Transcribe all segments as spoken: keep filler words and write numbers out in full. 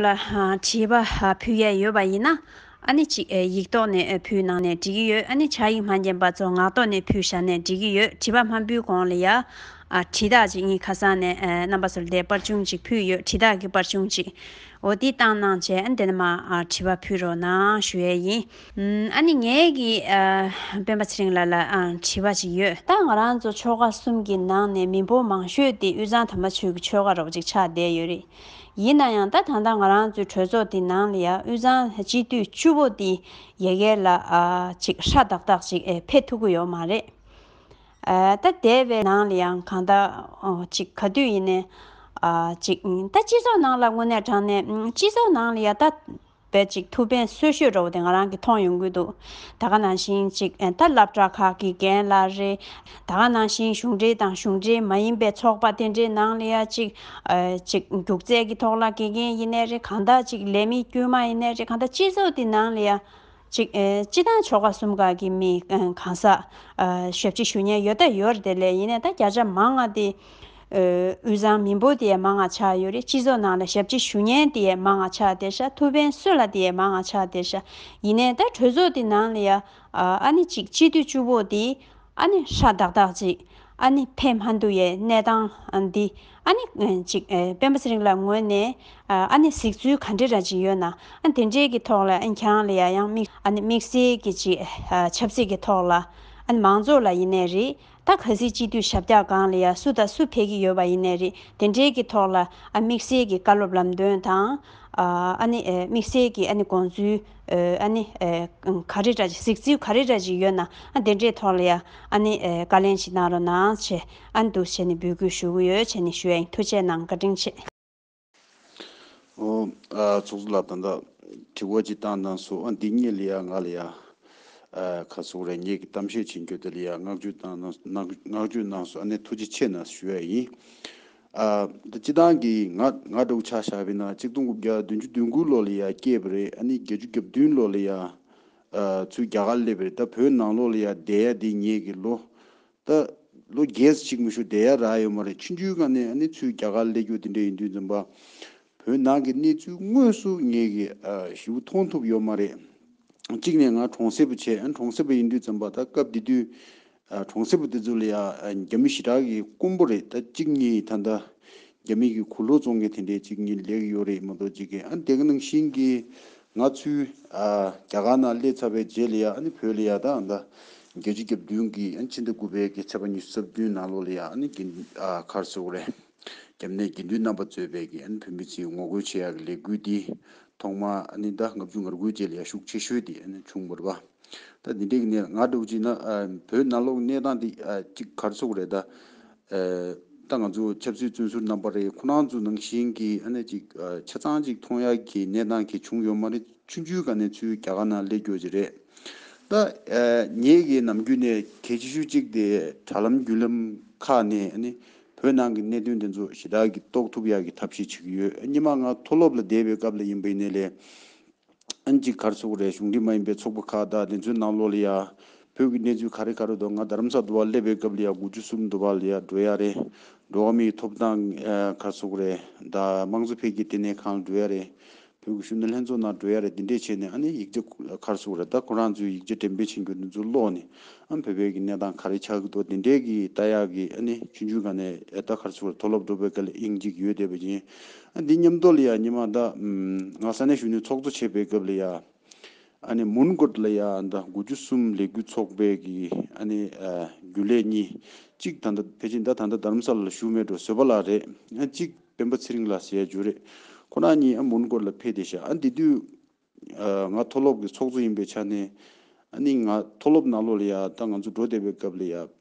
ལ་ཨ་དྲི་བ་ཨ་ཕུལ་ཡས་ཡོད་པ་ཡིན་ན། ཨ་ནི་ཅིག་ཨེ་ཡིག་ཐོག་ནས་ཨེ་ཕུལ་གནང་ནས་འགྲིག་གི་ཡོད། ཨ་ནི་ཕྱག་ཡིག་མ་མཁྱེན་པ་ཚོ་ངག་ཐོག་ནས་ཕུལ་བཞག་ནས་འགྲིག་གི་ཡོད། དྲི་བ་མ་ཕུལ་གོང་ལ་ཡ་ཨ་དྲི་དག་ཅིག་ངས་ཁ་སང་ནས་ཨེ་རྣམ་པ་ཚོར་དེ་པར་ཆུང་ཅིག་ཕུལ་ཡོད། དྲི་དག་གི་པར་ཆུང་ཅིག་འོ་འདི་བཏང་གནང་བྱས། ཨ་ནི་དེ་ནས་མ་ཨ་དྲི་བ་ཕུལ་རོགས་གནང་ཞུ་ཡས་ཡིན། ཨ་ནི་ངའི་གི་ཨ་སྤེན་པ་ཚེ་རིང་ལགས་ལ་ཨ་དྲི་བ་ཅིག་ཡོད། ད་ང་རང་ཚོ་ཆོལ་ཁ་གསུམ་གྱི་ནང་ནས་མི་འབོར་མང་ཤོས་དེ་དབུས་གཙང་དམ་པ་ཆོས་ཀྱི་ཆོལ་ཁ་རོབ་ཅིག་ཆགས་བསྡད་ཡོད་རེད། ཡིན་ན་ཡང་ད་ད་ལྟ་ང་རང་ཚོའི་གྲོས་ཚོགས་དེ་ནང་ལ་ཡ་དབུས་གཙང་སྤྱི་འཐུས་བཅུ་པོ་དེ་ཡ་གི་ལ་ཨ་ཅིག་ཧྲ་ཏག་ཏག་ཅིག་ཨེ་ཕེབས་ཐུབ་ཀྱི་ཡོད་མ་རེད། ཨ་ད་འདས་པའི་ནང་ལ་ཡང་གང་ལྟར་ཨོ་ཅིག་ག་དུས་ཡིན་ནའི་ཨ་ཅིག་ད་སྤྱི་ཚོགས་ནང་ལ་དངོས་གནས་དྲང་གནས་སྤྱི་ཚོགས་ནང་ལ་ཡ་ད་བས་ཅིག་ཐུགས་ཕན་གསོས་ཤོས་འདྲ་བོ་དེ་ང་རང་གིས་མཐོང་ཡོང་གི་འདུག་ད་ག་ནང་བཞིན་ཅིག་ཨ་ད་སློབ་གྲྭ་ཁག་གི་རྒན་ལགས་རེད། ད་ག་ནང་བཞིན་གཞུང་འབྲེལ་དང་གཞུང་འབྲེལ་མ་ཡིན་པའི་ཚོགས་པ་དེ་འདྲའི་ནང་ལ་ཡ་ཅིག་ཨ་ཅིག་རྒྱུགས་རྩལ་གྱི་ཐོག་ལ་དགེ་རྒན་ཡིན་ནའི་རེད། གང་ལྟར་ཅིག་ལས་མི་དཀྱུས་མ་ཡིན་ནའི་རེད། གང་ལྟར་སྤྱི་ཚོགས་དེ་ནང་ལ་ཡ་ཅིག་ཨེ་སྤྱི་བཏང་ཆོལ་ཁ་གསུམ་ཀ་གི་མི་ཨེ་གང་ཟག་ཨ་ཞབས་ཕྱི་ཞུ་མཁན་ཡོད་ད་ཡོད་རེད། དེ་ལས་ཡིན་ནའི་ད་བརྒྱ་ཆ་མང་ང་དེ་ཨེ་དབུས་གཙང་མི་འབོར་དེ་ཡང་མང་ང་ཆགས་ཡོད་རེད། སྤྱི་ཚོགས་ནང་ལ་ཞབས་ཕྱི་ཞུ་མཁན་དེ་ཡང་མང་ང་ཆགས་བསྡད་ཤག་ཐུགས་ཕན་གསོས་ལ་དེ་ཡང་མང་ང་ཆགས་བསྡད་ཤག་ཡིན་ནའི་ད་གྲོས་ཚོགས་དེ་ནང་ལ་ཡ་ཨ་ཨ་ནི་ཅིག་སྤྱི་འཐུས་བཅུ་པོ་དེ་ཨ་ནི་ཧྲ་ཏག་ཏག་ཅིག་ཨ་ནི་ཕེབས་མ་ཐུབ་ཡའི་གནས་སྟངས་འདི་ཨ་ནི་ཅིག་ཨེ་སྤེན་པ་ཚེ་རིང་ལགས་ངོས་ནས་ཨ་ནི་གཟིགས་ཚུལ་ག་འདྲ་འདྲ་ཅིག་ཡོད་ན། ཨ་དེ་འདྲའི་གི་ཐོག་ལ་ཨ་ཁྱེད་རང་ལ་ཡ་ཡང་དམིགས་ཨ་ནི་དམིགས་བསལ་གྱི་ཅིག་ཨ་ཆབ་སྲིད་ཀྱི་ཐོག་ལ་ཨ་ནི་མང་ཚོགས་ལ་ཡིན་ནའི་རེད། ད་གལ་སྲིད་སྤྱི་འཐུས་ཞབས་བཀྱག་སྒང་ལ་ཡ་སུ་དང་སུ་ཕེབས་ཀྱི་ཡོད་པ་ཡིན་ནའི་རེད། དེ་འདྲའི་གི་ཐོག་ལ་ཨ་དམིགས་བསལ་གྱི་བཀའ་སློབ་ལམ་སྟོན་དང་ཨ་ཨ་ནི་ཨེ་དམིགས་བསལ་གྱི་ཨ་ནི་དགོངས་ཚུལ་ཨེ་ཨ་ནི་ཨེ་ག་རེ་འདྲ་ཅིག་གཟིགས་ཚུལ་ག་རེ་འདྲ་ཅིག་ཡོད་ན། ཨ་དེ་འདྲའི་ཐོག་ལ་ཡ་ཨ་ནི་ཨེ་བཀའ་ལན་ཞིག་གནང་རོགས་གནང་བྱས། ཨ་ནི་འདུག་བྱས་ནས་འབོད་སྐུལ་ཞུ་གི་ཡོད་བྱས་ནས་ཞུ་ཡ་ཡིན། ཐུགས་རྗེ་གནང་། བཀའ་དྲིན་ཆེ། ཨོ། ཨ་ཚོགས་གཙོ་ལགས་ད་ལྟ་དྲི་བ་ཅིག་བཏང་གནང་སོང་། ཨ་འདི་སྔོན་ལ་ཡ་ང་ལ་ཡ་ཨ་ག་རེ་ཟེར་དགོས་རེད། ངེད་ཀྱི་གཏམ་བཤད་བྱེད་རྒྱུ་དེ་ལ་ཡ་བསྔགས་བརྗོད་བཏང་གནང་། བསྔགས་བརྗོད་གནང་སོང་། ཨ་ནི་ཐུགས་རྗེ་ཆེ་གནང་ཞུ་ཡ་ཡིན། ཨ་ད་སྤྱིར་བཏང་གི་ང་ང་འདྲ་བོ་ཆ་བཞག་པ་ཡིན་ན་གཅིག་སྟོང་དགུ་བརྒྱ་བདུན་ཅུ་དོན་དགུ་ལོ་ལ་ཡ་སྐྱེས་པ་རེད། ཨ་ནི་བརྒྱད་ཅུ་གྱ་བདུན་ལོ་ལ་ཡ་ཨ་ཚུར་རྒྱ་གར་སླེབས་པ་རེད། ད་བོད་ནང་ལོགས་ལ་ཡ་བསྡད་ཡ་འདི་ངེད་ཀྱི་ལོ། ད་ལོ་བརྒྱད་ཅིག་མི་ཤོར་བསྡད་ཡ་རག་ཡོད་མ་རེད། ཆུང་ཆུང་སྒང་ནས་ཨ་ནི་ཚུར་རྒྱ་གར་སླེབས་རྒྱུ་དེ་འདྲ་ཡིན་དུས་ཙམ་པ། བོད་ནང་གི་གནས་ཚུལ་དངོས་སུ་ངེད་ཀྱིས་ཨ་ཞིབ་མཐོང་ཐུབ་ཡོད་མ་རེད། གཅིག་ནས་ང་གྲོང་གསེབ་པ་བྱས། ཨ་གྲོང་གསེབ་པ་ཡིན་དུས་ཙམ་པ་ད་སྐབས་དེ་དུས་ཨ་གྲོང་གསེབ་པ་དེ་ཚོ་ལ་ཡ་ཨ་རྒྱ་མི་ཞེ་དྲག་གི་དཀོན་པོ་རེད། ད་གཅིག་གཉིས་ད་ལྟ་རྒྱ་མི་གི་གུ་ལོ་བཙོང་མཁན་དེ་འདྲའི་གཅིག་གཉིས་སླེབས་ཡོད་རེད་མ་གཏོགས། གཅིག་གི་ཨ་དེ་ག་ནང་བཞིན་གྱི་ང་ཚུར་ཨ་རྒྱ་གར་ནང་སླེབས་ཚར་བའི་རྗེས་ལ་ཡ་ཨ་ནི་བོད་ལ་ཡ་ད་ད་བརྒྱད་ཅུ་གྱ་བདུན་གྱི་ཨ་ཕྱི་ཟླ་དགུ་པའི་གི་ཚེས་པ་ཉི་ཤུ་རྩ་བདུན་ནང་ལོགས་ལ་ཡ་ཨ་ནི་དགེ་ཨ་ག་རེ་ཟེར་དགོས་རེད། རྒྱ་མི་ནས་དགེ་འདུན་རྣམ་པ་གཙོས་པའི་གི་ཨ་ནི་བོད་མི་ཚོས་ངོ་རྒོལ་བྱེད་ཡག་གི་ལས་འགུལ་འདི་ཐོག་མ་ཨ་ནི་ཟླ་ལྔ་བཅུ་ང་དགུའི་རྗེས་ལ་ཡ་ཤུགས་ཆེ་ཤོས་དེ་ཨ་ནི་བྱུང་བ་རེད་པ། ད་འདི་འདྲའི་གི་གནས་ང་འདྲ་བོ་ཅིག་ན་ཨ་བོད་ནང་ལོགས་གནས་སྟངས་འདི་ཨ་ཅིག་ག་རེ་ཟེར་དགོས་རེད། ད་ཨ་ད་ང་ཚོ་ཆབ་སྲིད་བཙོན་ཟུར་རྣམ་པ་རེད། ཁོ་རང་ཚོ་ནང་བཞིན་གྱི་ཨ་ནི་ཅིག་ཨ་ཆ་ཚང་ཅིག་མཐོང་ཡག་གི་གནས་སྟངས་གི་བྱུང་ཡོད་མ་རེད། ཆུང་ཆུང་སྒང་ནས་ཚུར་རྒྱ་གར་ནང་སླེབས་རྒྱུ་ཅིག་རེད། ད་ཨ་ངེད་ཀྱིས་ནམ་རྒྱུན་ནས་གལ་ཆེ་ཤོས་གཅིག་དེ་དྲ་ལམ་བརྒྱུད་ལམ་ཁག་ནས་ཨ་ནི་བོད་ནང་གི་གནད་དོན་དེ་ཚོ་ཞེ་དྲག་གི་རྟོགས་ཐུབ་ཡག་གི་ཐབས་ཤེས་བྱེད་ཀྱི་ཡོད། སྔོན་མ་ང་མཐོ་སློབ་ལ་བསྡད་པའི་སྐབས་ལ་ཡིན་པ་ཡིན་ནའི་ལས། ཨ་ནི་ཅིག་ག་རེ་ཟེར་དགོས་རེད། གཞུང་འབྲེལ་མ་ཡིན་པའི་ཚོགས་པ་ཁག་དང་དེ་ཚོའི་ནང་ལོགས་ལ་ཡ་བོད་ཀྱི་གནས་ཚུལ་ག་རེ་ག་རེ་འདུག་ང་རྡ་རམ་ས་དུ་བ་སླེབས་པའི་སྐབས་ལ་ཡ་དགུ་བཅུ་གསུམ་དུ་བ་ལ་ཡ་འགྲོ་ཡ་རེད། འགྲོ་བ་མིའི་ཐོབ་ཐང་ཨ་ག་རེ་ཟེར་དགོས་རེད། ད་དམངས་གཙོ་འཕེལ་རྒྱས་ལྟེ་གནས་ཁང་ལ་འགྲོ་ཡ་རེད། བོད་ཀྱི་གཞོན་ནུ་ལྷན་ཚོགས་ནང་འགྲོ་ཡ་རེད། དེ་འདྲས་བྱས་ནས་ཨ་ནི་ཡིག་ཆ་ག་རེ་ཟེར་དགོས་རེད། ད་ཁོ་རང་ཚོའི་ཡིག་ཆ་འགྲེམས་སྤེལ་བྱེད་རྒྱུ་དེ་ཚོ་ཀློག་ནས་ཨ་བོད་པའི་གི་གནས་སྟངས་ག་རེ་ཆགས་ཀྱི་འདུག་དེ་འདྲས་ཀྱི་ལྟ་ཡག་གི་ཨ་ནི་ཆུང་ཆུང་སྒང་ནས་ཨ་ད་ག་རེ་ཟེར་དགོས་རེད། མཐོ་སློབ་འགྲོ་བའི་སྐབས་ལ་དབྱིན་ཇི་གི་ཡོད་བསྡད་པ་ཡིན། ཨ་འདི་མཉམ་དུ་ལ་ཡ་སྔོན་མ་ད་ང་ས་གནས་གཞོན་ནུའི་ཚོགས་གཙོ་བྱེད་པའི་སྐབས་ལ་ཡ། ཨ་ནི་མོན་གྷོ་ལ་ཡ་ད་དགུ་བཅུ་གསུམ་ལས་འགུལ་ཚོགས་པའི་གི་ཨ་ནི་ཨ་རྒྱུན་ལས་གཉིས། གཅིག་ད་ལྟ་ཕལ་ཆེར་ད་ད་ལྟ་རྡ་རམ་ས་ལ་བཞུགས་མེད་འགྲོ་བཟོད་པ་ལགས་རེད། ཨ་གཅིག་སྤེན་པ་ཚེ་རིང་ལགས་ཟེར་ཡ་ཅིག་ཡོད་རེད། ཁོ་རང་གཉིས་ཨ་མོན་གྷོ་ལ་ཕེབས་བསྡད་ཤག་ཨ་འདི་དུས་ཨ་ང་མཐོ་སློབ་ཀྱི་ཚོགས་གཙོ་ཡིན་པའི་ཆ་ནས་ཨ་ནི་ང་མཐོ་སློབ་ནང་ལོགས་ལ་ཡ་ད་ང་ཚོ་འགྲོ་བསྡད་པའི་སྐབས་ལ་ཡ་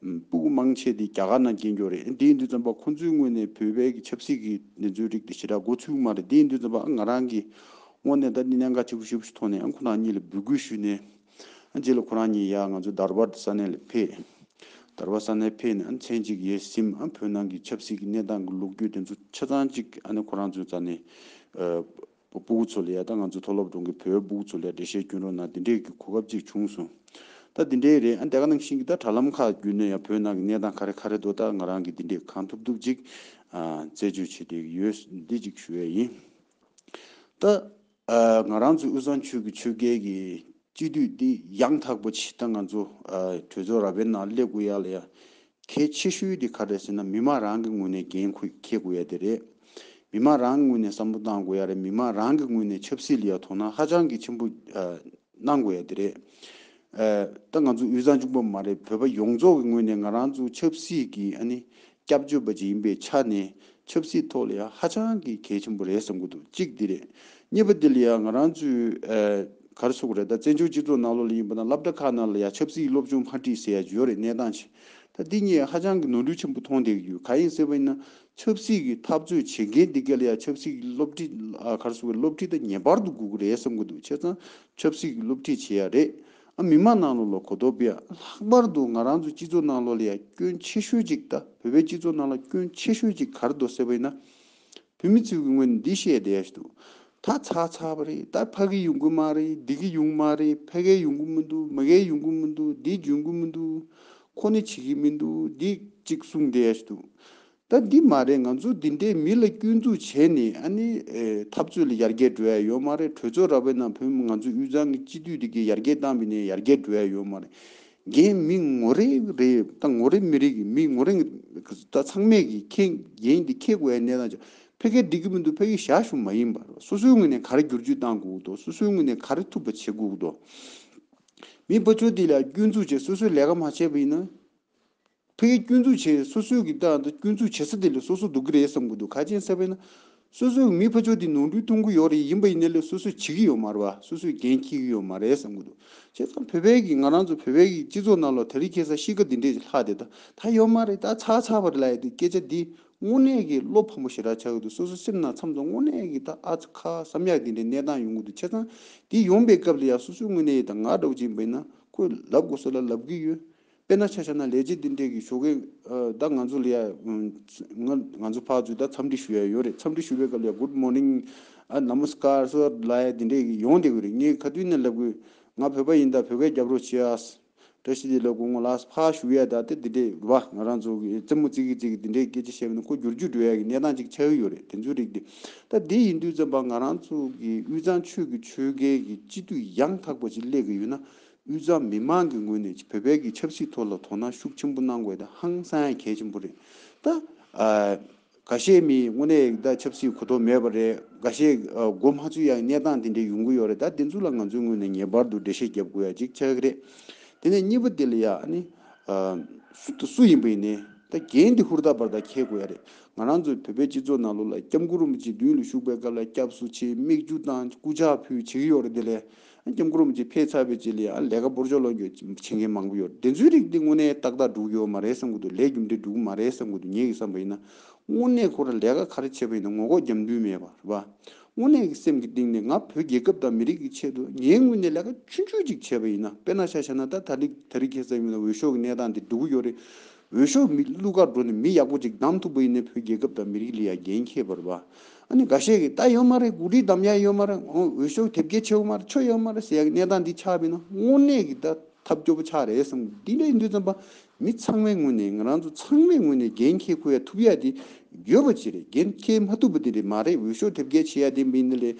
སྤུ་གུ་མང་ཆེ་དེ་རྒྱ་གར་ནང་སྐྱེས་ཡོད་རེད། ཨ་འདི་ཡིན་དུས་ཙམ་པ་ཁོ་ཚོའི་ངོས་ནས་བོད་པའི་གི་ཆབ་སྲིད་ཀྱི་གནས་ཚུལ་རིགས་དེ་ཞེ་དྲག་མགོ་ཚོད་མ་རེད། འདི་ཡིན་དུས་ཙམ་པ་ཨ་ང་རང་གི་ངོས་ནས་ད་འདི་གནད་འགག་ཆེ་པོ་ཞེ་པོ་ཞིག་མཐོང་ནས་ཨ་ཁོ་རང་གཉིས་ལ་འབོད་སྐུལ་ཞུས་ནས། ཨ་རྗེས་ལ་ཁོ་རང་གཉིས་ཡར་ང་ཚོ་དར་བར་ས་གནས་ལ་ཕེབས། དར་བར་ས་གནས་ཕེབས་ནས་ཨ་མཚན་གཅིག་ཡར་གཟིམ། ཨ་བོད་ནང་གི་ཆབ་སྲིད་ཀྱི་གནས་སྟངས་ཀྱི་ལོ་རྒྱུས་དེ་ཚོ་ཆ་ཚང་གཅིག་ཨ་ནི་ཁོ་རང་ཚོའི་རྩ་ནས་ཨ་སྤུ་གུ་ཚོ་ལ་ཡ་ད་ང་ཚོ་མཐོ་སློབ་འགྲོ་མཁན་བོད་སྤུ་གུ་ཚོ་ལ་ཡ་འགྲེལ་བཤད་སྐྱོན་རོགས་གནང་དེ་འདྲས་ཀྱི་གོ་སྐབས་གཅིག་བྱུང་སོང་། ད་དེ་འདྲས་རེད། ཨ་དེ་ག་ནང་བཞིན་གྱི་ད་དྲ་ལམ་ཁག་བརྒྱུད་ནས་ཡང་བོད་ནང་གི་གནས་སྟངས་ག་རེ་ག་རེ་འདུག་ད་ང་རང་གིས་དེ་འདྲས་གང་ཐུབ་ཐུབ་ཅིག་ཨ་རྩད་གཅོད་བྱེད་བསྡད་ཀྱི་ཡོད། འདི་གཅིག་ཞུ་ཡས་ཡིན། ད་ཨ་ང་རང་ཚོ་དབུས་གཙང་ཆོལ་ཁའི་ཆོལ་ཁའི་གི་སྤྱི་འཐུས་འདི་ཡང་དག་པ་ཅིག་ད་ང་ཚོ་ཨ་གྲོས་ཚོགས་ར་བའི་ནང་སླེབས་དགོས་ཡ་ལ་ཡ་གལ་ཆེ་ཤོས་འདི་ག་རེ་ཟེར་ན། མི་མང་རང་གི་ངོས་ནས་འགན་ཁུར་འཁྱེར་དགོས་ཡ་དེ་རེད། མི་མང་རང་གི་ངོས་ནས་བསམ་བློ་བཏང་དགོས་ཡ་རེད། མི་མང་རང་གི་ངོས་ནས་ཆབ་སྲིད་ལ་ཡ་དོ་སྣང་ཧ་ཅང་གི་ཆེན་པོ་ཨ་གནང་དགོས་ཡ་དེ་རེད། ཨ་ད་ང་ཚོ་དབུས་གཙང་གཅིག་པོ་མ་རེད། བོད་པ་ཡོངས་རྫོགས་ཀྱི་ངོས་ནས་ང་རང་ཚོ་ཆབ་སྲིད་ཀྱི་ཨ་ནི་སྐྱབས་བཅོལ་བ་ཅིག་ཡིན་པའི་ཆ་ནས་ཆབ་སྲིད་ཐོག་ལ་ཡང་ཧ་ཅང་གི་གལ་ཆེན་པོ་རེད་བསམ་གྱི་འདུག་གཅིག་འདི་རེད། གཉིས་པ་འདི་ལ་ཡང་ང་རང་ཚོའི་ཨ་ག་རེ་ཟེར་དགོས་རེད། ད་བཙན་བྱོལ་སྤྱི་ཚོགས་ནང་ལོགས་ལ་ཡིན་པ་ན་སློབ་གྲྭ་ཁག་ནང་ལ་ཡང་ཆབ་སྲིད་སློབ་སྦྱོང་མ་ཁྲིད་ཟེར་ཡ་ཡོད་རེད། གནས་སྟངས་ཆེ། ད་འདི་གཉིས་ཧ་ཅང་གི་ནོར་འཁྲུལ་ཆེན་པོ་མཐོང་བསྡད་ཀྱི་ཡོད། གང་ཡིན་ཟེར་བ་ཡིན་ན་ཆབ་སྲིད་ཀྱི་འཐབ་རྩོད་བྱེད་མཁན་འདི་ག་ལ་ཡང་ཆབ་སྲིད་ཀྱི་སློབ་ཁྲིད་ཨ་ག་རེ་ཟེར་དགོས་རེད། སློབ་ཁྲིད་ད་ངེས་པར་དུ་དགོས་ཀྱི་རེད་བསམ་གྱི་འདུག་བྱས་ཙང་ཆབ་སྲིད་ཀྱི་སློབ་ཁྲིད་བྱེད་ཡ་རེད། ཨ་མི་མང་ནང་ལོགས་ལ་གོ་རྟོགས་སྤེལ་ཡ། ལྷག་པར་དུ་ང་རང་ཚོ་སྤྱི་ཚོགས་ནང་ལོགས་ལ་ཡ་སྐྱོན་ཆེ་ཤོས་ཅིག་ད་བོད་པའི་སྤྱི་ཚོགས་ནང་ལ་སྐྱོན་ཆེ་ཤོས་ཅིག་ག་རེ་འདུག་ཟེར་བ་ཡིན་ན། བོད་མི་ཚོའི་ངོས་ནས་འདི་བཤད་བསྡད་ཡ་ཞིག་འདུག་ད་ཚར་ཚར་བ་རེད། ད་ཕ་གི་ཡོང་གི་མ་རེད། འདི་གི་ཡོང་གི་མ་རེད། ཕ་གི་ཡོང་གི་མི་འདུག་མ་གི་ཡོང་གི་མི་འདུག་འདི་འཇོན་གི་མི་འདུག་ཁོ་ནི་བྱེད་ཀྱི་མི་འདུག་འདི་གཅིག་གསུངས་བསྡད་ཡ་ཞིག་འདུག་ད་འདི་མ་རེད། ང་ཚོ་འདི་འདྲའི་མི་ལ་སྐྱོན་འཛུགས་བྱས་ནས་ཨ་ནི་ཨེ་འཐབ་རྩོད་ལ་ཡར་རྒྱས་འགྲོ་ཡ་ཡོད་མ་རེད། གྲོས་ཚོགས་ར་བའི་ནང་བོད་མི་ང་ཚོ་དབུས་གཙང་གི་སྤྱི་འཐུས་འདི་གའི་ཡར་རྒྱས་བཏང་བ་ཡིན་ནའི་ཡར་རྒྱས་འགྲོ་ཡ་ཡོད་མ་རེད། འགན་མི་ངོ་རེ་རེ་ད་ངོ་རེ་མི་རེ་གི་མི་ངོ་རེ་ད་ཚང་མས་གི་འཁྱེར་འགན་འདི་འཁྱེར་དགོས་ཡ་གནས་སྟངས་ཅིག་ཕ་གིར་འགྲིག་གི་མི་འདུག་ཕ་གིར་བཞག་ཞུ་མ་ཡིན་པར་སོ་སོའི་ངོས་ནས་ག་རེ་བསྒྱུར་བཅོས་བཏང་དགོས་འདུག་སོ་སོའི་ངོས་ནས་ག་རེ་ཐུབ་པ་བྱེད་དགོས་འདུག་མི་ཕར་ཕྱོགས་འདི་ལ་སྐྱོན་འཛུགས་བྱས་སོ་སོས་ལས་ཀ་མ་བྱས་པ་ཡིན་ན། ཕ་གིར་སྐྱོན་འཛུགས་བྱས་སོ་སོའི་གི་ད་ད་སྐྱོན་འཛུགས་བྱེད་ས་དེ་ལ་སོ་སོ་སྡུག་གི་རེད་བསམ་གི་འདུག་ག་ཅི་ཡིན་ཟེར་བ་ཡིན་ན། སོ་སོའི་མི་ཕར་ཕྱོགས་དེ་ནོར་འཁྲུལ་མཐོང་གི་ཡོད་རེད། ཡིན་པ་ཡིན་ནའི་ལས་སོ་སོས་བྱེད་ཀྱི་ཡོད་མ་རེད་བ། སོ་སོས་འགན་འཁྱེར་གྱི་ཡོད་མ་རེད་བསམ་གི་འདུག་བྱས་ཙང་བོད་པའི་གི་ང་རང་ཚོ་བོད་པའི་གི་སྤྱི་ཚོགས་ནང་ལོགས་དེ་རིང་ཁ་སང་གཤིས་ཀ་འདི་འདྲས་ཅིག་ལྷག་བསྡད། ད་ད་ཡོད་མ་རེད། ད་ཚར་ཚར་བ་རེད་ལབ་ཡ་དེ་སྐད་ཆ་འདི་དངོས་གནས་ཀྱི་བློ་ཕམ་པོ་ཞེ་དྲག་ཆགས་ཀྱི་འདུག་སོ་སོ་སེམས་ནང་མཚམས་མཚམས་དངོས་གནས་ཀྱི་ད་ཨ་ཙི་ཁ་བསམ་ཡག་འདི་འདྲའི་གནས་སྟངས་ཡོང་གི་འདུག་བྱས་ཙང་འདི་ཡོང་པའི་སྐབས་ལ་ཡ་སོ་སོའི་ངོས་ནས་ཡ་ད་ང་འདྲ་བོ་ཅིག་ཡིན་པ་ཡིན་ན་ཁོས་ལབ་དགོས་ས་ལ་ལབ་ཀྱི་ཡོད། དཔེར་ན་ཆ་བཞག་ན་ལས་བྱེད་འདི་འདྲས་ཀྱི་ཞོགས་ཀས་ཨ་ད་ང་ཚོ་ལ་ཡ་ང་ང་ཚོ་ཕར་ཚུར་ད་འཚམས་འདྲི་ཞུ་ཡ་ཡོད་རེད། འཚམས་འདྲི་ཞུ་བའི་སྐབས་ལ་ཡ་Good morning ཨ་Namaskar sir ལབ་ཡ་འདི་འདྲས་ཀྱི་ཡོང་བསྡད་ཀྱི་རེད། ངས་ག་དུས་ནས་ལབ་དགོས། ང་བོད་པ་ཡིན་ད་བོད་སྐད་རྒྱབ་རོགས་བྱེད་ཨ། བཀྲ་ཤིས་བདེ་ལེགས། སྐུ་ངོ་ལགས་ཕར་ཞུ་ཡ་ད་དེ་འདི་འདྲས་རེད་བ། ང་རང་ཚོ་གི་རྩེད་མོ་རྩེ་གི་རྩེ་གི་འདི་འདྲས་སྐད་ཆ་བཤད་པ་ན་ཁོ་འགྱུར་རྒྱུ་འགྲོ་ཡ་གི་གནས་སྟངས་ཅིག་ཆགས་ཀྱི་ཡོད་རེད། དེ་ཚོའི་རིགས་འདི་ད་འདི་ཡིན་དུས་ཙམ་པ་ང་རང་ཚོ་གི་དབུས་གཙང་ཆོལ་གི་ཆོལ་ཁའི་གི་སྤྱི་འཐུས་ཡང་དག་པ་ཅིག་སླེབས་ཀྱི་ཡོད་ན། དབུས་གཙང་མི་མང་གི་ངོས་ནས་བོད་པའི་གི་ཆབ་སྲིད་ཐོག་ལ་དོ་སྣང་ཤུགས་ཆེན་པོ་གནང་དགོས་ཡ་ད་ཧང་སང་ཡ་གལ་ཆེན་པོ་རེད། ད་ཨ། འགའ་ཤས་མི་དངོས་གནས་ད་ཆབ་སྲིད་གོ་རྟོགས་མེད་པ་རེད། འགའ་ཤས་ཨ་མགོ་མ་ཚོས་ཡ་གནས་སྟངས་དེ་འདྲས་ཡོང་གི་ཡོད་རེད། ད་དེ་ཚོ་ལ་ང་ཚོའི་ངོས་ནས་ངེས་པར་དུ་འགྲེལ་བཤད་རྒྱབ་དགོས་ཡ་ཅིག་ཆགས་ཀྱི་རེད། དེ་ནས་གཉིས་པ་དེ་ལ་ཡ་ཨ་ནི་ཨ་སུ་དང་སུ་ཡིན་པ་ཡིན་ནའི་ད་འགན་དེ་ཧུར་ཐག་འབར་ཐག་འཁྱེར་དགོས་ཡ་རེད། ང་རང་ཚོ་བོད་པའི་སྤྱི་ཚོགས་ནང་ལོགས་ལ་སྐྱབས་མགོན་རིན་པོ་ཆེ་མདུན་ལ་བཞུགས་པའི་སྐབས་ལ་སྐྱབས་སུ་མཆི་མིག་ཆུ་བཏང་སྐུ་ཕྱག་ཕུལ་བྱེད་ཀྱི་ཡོད་རེད། དེ་ལས་སྐྱབས་མགོན་རིན་པོ་ཆེ་ཕེབས་ཚར་བའི་རྗེས་ལ་ཡང་ལས་ཀ་སྤོར་ཆོག་ལོག་རྒྱུ་བྱེད་མཁན་མང་པོ་ཡོད་རེད། དེ་ཚོའི་རིགས་འདི་དངོས་གནས་ཏག་ཏག་འགྲུབ་ཡོད་མ་རེད་བསམ་གྱི་འདུག་ལས་རྒྱུ་འབྲས་འགྲུབ་མ་རེད་བསམ་གྱི་འདུག་ངེད་ཀྱིས་བསམ་པ་ཡིན་ན། དངོས་གནས་ཁོ་རང་ལས་ཀ་ག་རེ་བྱས་པ་ཡིན་ན་ངོ་ལྐོག་རྒྱབ་མདུན་མེད་པ་རེད་པ། དངོས་གནས་ཀྱི་སེམས་ཀྱི་གཏིང་ནས་ང་བོད་རྒྱལ་ཁབ་དང་མི་རིགས་ཀྱི་ཆེད་དུ་ངའི་ངོས་ནས་ལས་ཀ་ཆུང་ཆུང་ཅིག་བྱས་པ་ཡིན་ན། དཔེར་ན་ཆ་བཞག་ན་ད་ད་རིག་ད་རིག་ཁ་སང་ཡིན་ན་འོས་ཤོག་གི་གནས་སྟངས་འདི་འགྲོ་གི་ཡོད་རེད། འོས་ཤོག་མི་བླུག་གར་འགྲོ་ནས་མི་ཡག་པོ་ཅིག་བདམས་ཐུབ་པ་ཡིན་ན་བོད་རྒྱལ་ཁབ་དང་མི་རིགས་ལ་ཡང་འགན་འཁྱེར་བ་རེད་པ། ཨ་ནི་འགའ་ཤས་ཀྱིས་ད་ཡོད་མ་རེད། འགོ་ཁྲིད་གདམ་ཡ་ཡོད་མ་རེད། འོ་འོས་ཤོག་དེབ་སྐྱེལ་བྱེད་འོང་མ་རེད། ཆོ་ཡོད་མ་རེད་ཟེར་ཡ་གི་གནས་སྟངས་འདི་ཆགས་པ་ཡིན་ན་དངོས་གནས་ཀྱི་ད་ཐབས་སྐྱོ་པོ་ཆགས་རེད་བསམ། འདི་འདྲ་ཡིན་དུས་ཙམ་པ་མི་ཚང་མའི་ངོས་ནས་ང་རང་ཚོ་ཚང་མའི་ངོས་ནས་འགན་འཁྱེར་དགོས་ཡ་ཐུབ་ཡ་དེ་ཡོད་པ་ཅིག་རེད། འགན་འཁྱེར་མ་ཐུབ་པ་དེ་འདྲ་མ་རེད། འོས་ཤོག་དེབ་སྐྱེལ་བྱེད་ཡ་དེ་མིན་ནི་ལས་